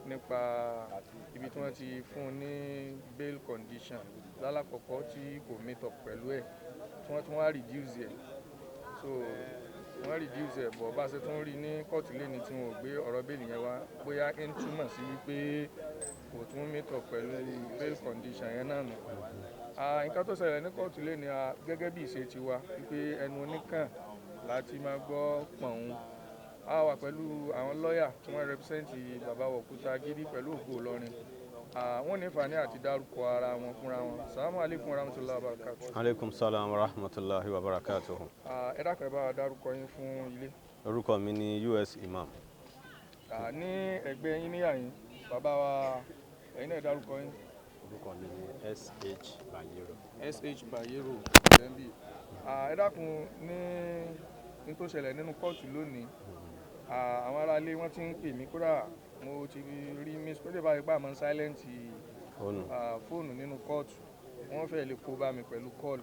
Nípa ibi tí wọ́n ti fún un ní bail condition lálàkọ́kọ́ tí kò meet up pẹ̀lú ẹ̀, tí wọ́n tún wá reduce ẹ̀. So wọ́n reduce ẹ̀ bọ̀, bá a ṣe tún rí ní kóòtù lẹ́ni tí wọ́n ò gbé ọ̀rọ̀ bail yẹn wá, bóyá ń túmọ̀ sí wípé kò tún meet up pẹ̀lú bail condition yẹn náà nù. Nǹkan tó ṣẹlẹ̀ ní kóòtù lẹ́ni, gẹ́gẹ́ bí ìṣe tiwa wípé ẹnu oníkàn láti máa gbọ́ pọ̀n. A wà pẹ̀lú àwọn lọ́ọ̀yà tí wọ́n represent bàbá Òkútagídí pẹ̀lú Ògo Ìlọrin. Wọ́n ní àǹfààní àti dárúkọ ara wọn fúnra wọn. Salamu alaikum warahmatullahi wabarakatuh. Aleykum salaam wa rahmatulahi wa barakatuhu. Ẹ dákun, ẹ bá wa dárúkọ yín fún ilé. Orúkọ mi ni US Imam. Ní ẹ̀gbẹ́ yín níyà yín, bàbá wa, ẹ̀yin náà dárúkọ yín. Orúkọ mi ni SH Bayero. SH Bayero lẹ́ńbì. Ẹ dákun, ní tó ṣẹlẹ̀ nínú kóòtù lónìí, àwọn aráalé wọ́n ti ń pè mí, kódà mo ti rí miss kó lè bá ipá àmọ́ silent fóònù. Fóònù nínú kóòtù, wọ́n fẹ́ lè kó bá mi pẹ̀lú call.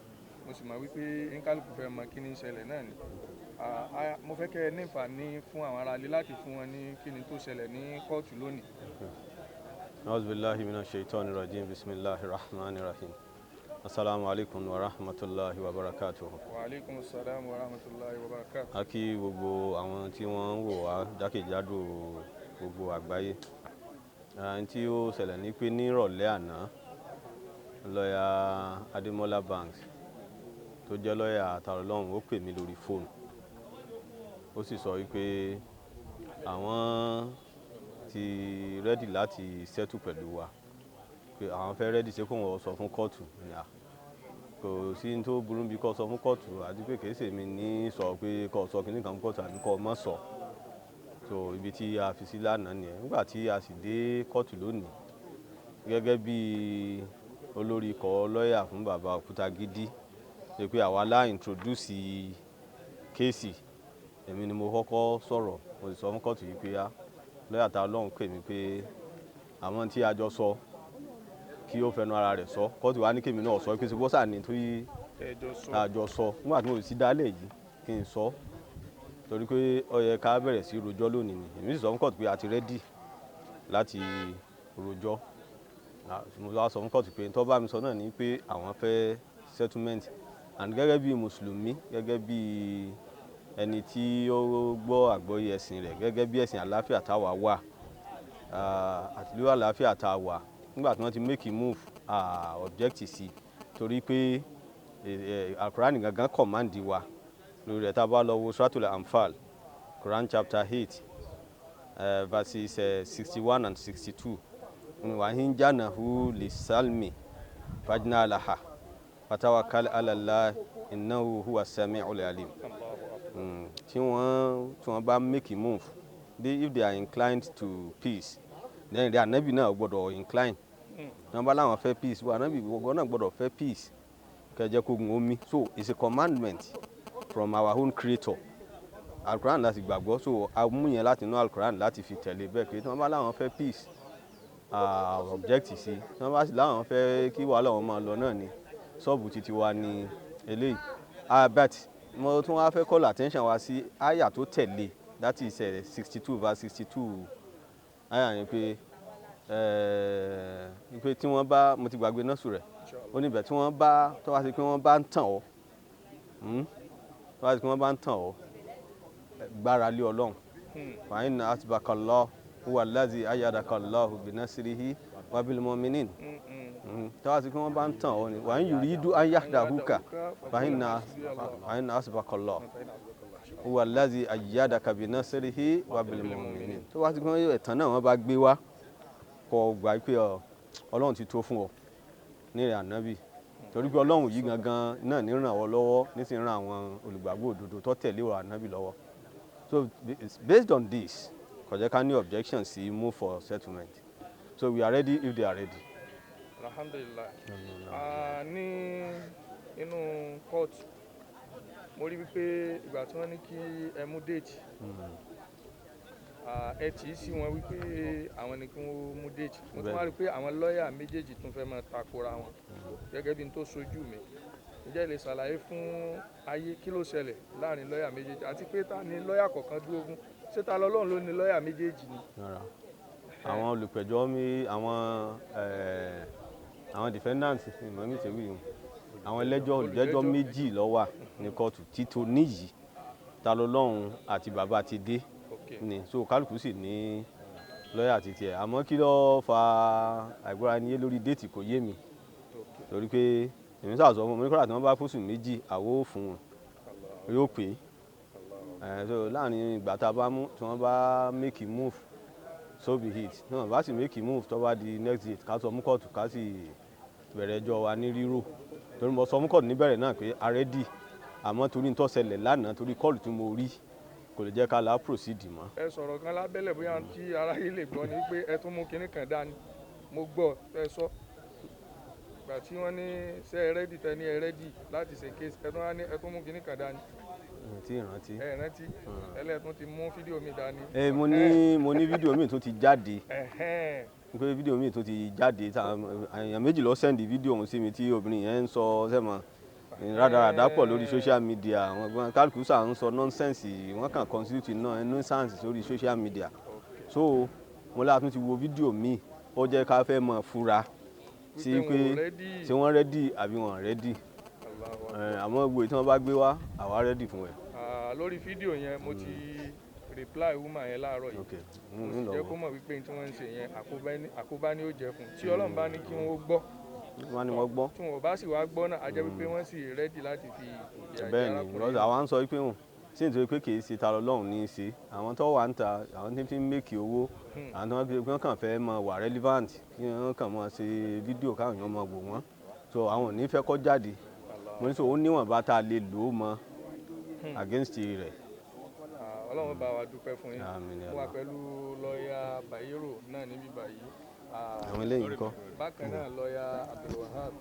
Mo sì mọ̀ wípé nkálukú fẹ́ mọ kí ni ń ṣẹlẹ̀ náà ni. Mo fẹ́ kẹ́ ẹ níǹfààní fún àwọn aráalé láti fún wọn ní kí ni tó ṣẹlẹ̀ ní kóòtù lónìí. Auzu billahi minash shaitani rajim. Bismillahir rahmanir rahim. Asalaamu alaykum wa rahmatulahi wa barakatuhu. Wa aleykum salaam wa rahmatulahi wa barakatuh. A kí gbogbo àwọn tí wọ́n ń wò wá jákèjádò gbogbo àgbáyé. Ohun tí ó ṣẹlẹ̀ ní pé ní ìrọ̀lẹ́ àná, lọ́ọ̀yà Adémọ́lá Banks tó jẹ́ lọ́ọ̀yà Tani-Olohun, ó pè mí lórí fóònù. Ó sì sọ wípé àwọn ti ready láti settle pẹ̀lú wa, pé àwọn fẹ́ ready, ṣé kó wọn sọ fún kóòtù. Ní à, kò sí ní tó burú bí kò sọ fún kóòtù, àti pé kìí ṣèmi ní sọ pé kò sọ kíní kan fún kóòtù àbí kò má sọ. So ibi tí a fi sí lánàá nìyẹn. Nígbà tí a sì dé kóòtù lónìí, gẹ́gẹ́ bí olórí ikọ̀ lọ́ọ̀yà fún bàbá Òkútagídí, ṣe pé àwa lá introduce case, èmi ni mo kọ́kọ́ sọ̀rọ̀. Mo sì sọ fún kóòtù yìí pé á lọ́ọ̀yà Tani-Olohun pè mí pé àwọn tí a jọ sọ kí ó fẹnu ara rẹ̀ sọ. Kóòtù wa ní kémi náà sọ pé ṣe bọ́sà ní tó yí ẹjọ́ sọ. Tá a jọ sọ nígbà tí mo sì dálẹ̀ yìí kí n sọ, torí pé ó yẹ ká bẹ̀rẹ̀ sí rojọ́ lónìí ni. Èmi sì sọ fún kóòtù pé a ti ready láti rojọ́. Mo wá sọ fún kóòtù pé tó bá mi sọ náà ni pé àwọn fẹ́ settlement, and gẹ́gẹ́ bí mùsùlùmí, gẹ́gẹ́ bí ẹni tí ó gbọ́ àgbọ́yé ẹ̀sìn rẹ̀, gẹ́gẹ́ bí ẹ̀sìn àlàáfíà táwa wà àti lórí àlàáfíà tá a wà, nígbà tí wọ́n ti make a move, object sí, torí pé Al-Qur'an gangan command wa lórí rẹ̀. Tá a bá lọ wo Suratul Anfal, Quran chapter 8, verses 61 and 62, wa in janahu lisalmi fajnah laha fatawakkal ala Allah innahu huwa sami'ul alim. Tí wọ́n bá make a move, if they are inclined to peace, then the anabi náà gbọ́dọ̀ incline. Tí wọ́n bá láwọn fẹ́ peace, wọ́n anabi gbogbo náà gbọ́dọ̀ fẹ́ peace, kẹjẹ kógun omi. So it's a commandment from our own creator. Alukuran láti gbàgbọ́, so a mú yẹn láti inú Alukuran láti fi tẹ̀lé bẹ́ẹ̀ pé tí wọ́n bá láwọn fẹ́ peace, object sí. Tí wọ́n bá sì láwọn fẹ́ kí wàhálà wọn máa lọ náà ni, ṣọ́ọ̀bù títí wa ní eléyìí. But mo tún wá fẹ́ call attention wa sí àyà tó tẹ̀lé, that is 62, verse 62. Àyà yẹn pé tí wọ́n bá, mo ti gbàgbé nọ́ọ̀sù rẹ̀, ó níbẹ̀, tí wọ́n bá tó wá sí pé wọ́n bá ń tàn ọ́, tó wá sí pé wọ́n bá ń tàn ọ́, gbára lé Ọlọ́run. Fa inna hasbakallah huwa allazi ayyadaka Allahu binasrihi wa bil mu'minin. Tó wá sí pé wọ́n bá ń tàn ọ́ ni, wa in yuridu an yahda'uka fa inna hasbakallah huwa allazi ayyadaka binasrihi wa bil mu'minin. Tó wá sí pé ẹ̀tàn náà wọ́n bá gbé wá, kó gbà pé Ọlọ́run ti tó fún ọ ní ìrìn ànábì, torí pé Ọlọ́run yìí gangan náà ní ràn ọ́ lọ́wọ́, ní sì ń ran àwọn olùgbàgbọ́ òdodo tó tẹ̀lé ọ̀rọ̀ ànábì lọ́wọ́. So based on this, kò jẹ́ ká ní objection sí move for settlement. So we are ready if they are ready. Alhamdulillahi. Ní inú court, mo rí wípé ìgbà tí wọ́n ní kí ẹ mú date, ẹ tì í sí wọn wípé àwọn ni kí wọ́n mú date. Mo tún wá rí pé àwọn lọ́ọ̀yà méjèèjì tún fẹ́ máa takora wọn gẹ́gẹ́ bí n tó sojú mi. Ǹjẹ́ ẹ lè ṣàlàyé fún ayé kí ló ṣẹlẹ̀ láàrin lọ́ọ̀yà méjèèjì, àti pé ta ni lọ́ọ̀yà kọ̀ọ̀kan dúró fún? Ṣé Tani-Olohun ló ní lọ́ọ̀yà méjèèjì ni? Rárá. Àwọn olùpẹ̀jọ́ mi, àwọn defendant, ìmọ̀ mi ti wí yìí, àwọn ẹlẹ́jọ́, olùjẹ́jọ́ méjì ló wà ní kóòtù títò níyì, Talọ́lọ́hun àti bàbá ti dé ni. So kálukú sì ní lọ́ọ̀yà títí ẹ̀. Àmọ́ kí ló fa àìgbọ́ra ẹni yé lórí date kò yé mi, torí pé èmi sàṣọ fún mi kọ́ra tí wọ́n bá fóṣù 2 àwo fún wọn yóò pé ẹ̀. So láàrin ìgbà tá a bá mú, tí wọ́n bá make a move, so be it. Tí wọ́n bá sì make a move, tó bá di next date, ká sọ mú kóòtù, ká sì bẹ̀rẹ̀ ẹjọ́ wa ní rírò, torí mo sọ mú kóòtù níbẹ̀rẹ̀ náà pé a ready, àmọ́ torí ń tó ṣẹlẹ̀ lánàá, torí kọ́ọ̀lù tí mo rí, kò lè jẹ́ ká la proceed mọ́. Ẹ sọ̀rọ̀ kan lábẹ́lẹ̀, bóyá tí aráyé lè gbọ́ ni pé ẹ tún mú kinní kan dání. Mo gbọ́ ẹ sọ gbà tí wọ́n ní ṣé ẹ ready, tẹ ní ẹ ready láti ṣe case, ẹ tún wá ní ẹ tún mú kinní kan dání. Tí ìrántí. Ẹ rántí, ẹlẹ́tún ti mú fídíò mi dání. Ẹ mo ní fídíò mi tó ti jáde, pé fídíò mi tó ti jáde, èèyàn méjì ló send fídíò ọ̀hún sí mi, tí obìnrin yẹn ń sọ sẹ́mọ̀ rádaràdà pọ̀ lórí social media. Àwọn ẹgbẹ́ kálukú sà ń sọ nonsense, wọ́n kàn constitute náà nuisance sórí social media. So mo láti tún ti wo fídíò mi, ó jẹ́ ká fẹ́ mọ̀ fura sí pé ṣé wọ́n ready àbí wọ́n ready. Àmọ́ gbogbo tí wọ́n bá gbé wá, àwa ready fún ẹ. Lórí fídíò yẹn, mo ti reply woman yẹn láàárọ̀ yìí. Mo sì jẹ́ kó mọ̀ wípé tí wọ́n ń ṣe yẹn, àkóbá ni ó jẹ́ fún, tí Ọlọ́run bá ní kí wọ́n gbọ́. Wọ́n ní wọ́n gbọ́. Tí wọ́n bá sì wá gbọ́ náà, a jẹ́ wípé wọ́n sì ready láti fi ìyà jẹ arákùnrin. Bẹ́ẹ̀ni, àwa ń sọ wípé hàn sí nítorí pé kì í ṣe ta Ọlọ́run ní í ṣe. Àwọn tó wà ń ta, àwọn tí fi ń make owó, àwọn tí wọ́n kàn fẹ́ máa wà relevant, kí wọ́n kàn máa ṣe fídíò káwọn èèyàn máa wò wọ́n. So àwọn ò ní fẹ́ kó jáde. Mo ní sọ ó níwọ̀nba tá a lè lò ó mọ́ against rẹ̀. Ọlọ́run bá wa dúpẹ́ fún yín. Mo wà pẹ̀lú lọ́ọ̀yà Bayero náà níbí báyìí. Àwọn eléyìí ńkọ́? Bákan náà, lọ́ọ̀yà Abdulwahab.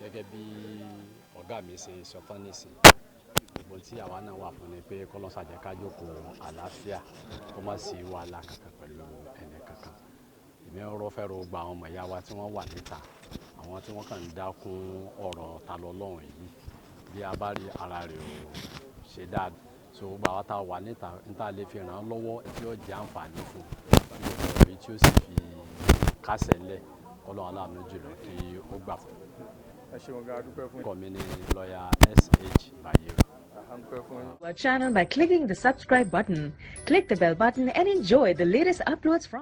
Gẹ́gẹ́ bí ọ̀gá mi ṣe sọ tán nísìn, gbogbo tí àwa náà wà fún ni pé kọ́lọ́sà jẹ́ ká jókòó àlàáfíà, kó má sí wàhálà kankan pẹ̀lú ẹnì kankan. Èmi ọ̀rọ̀ fẹ́ ro gba àwọn ọmọ ìyá wa tí wọ́n wà níta, àwọn tí wọ́n kàn ń dákún ọ̀rọ̀ ta lọ́lọ́run yìí, bí a bá rí ara rẹ̀ ò ṣe dáadáa. So gbogbo àwa tá a wà níta níta lè fi ràn án lọ́wọ́ tí ó jẹ́ àǹfààní fún un, tí ó sì fi kásẹ̀ ńlẹ̀, kọ́lọ́run aláàánú jùlọ kí ó gbà fún un. Ẹ ṣeun gan, a dúpẹ́ fún yín. Orúkọ mi ni lọ́ọ̀yà S.H. Bayero. A dúpẹ́ fún yín. Our channel by clicking the subscribe button. Click the bell button and enjoy the latest uploads from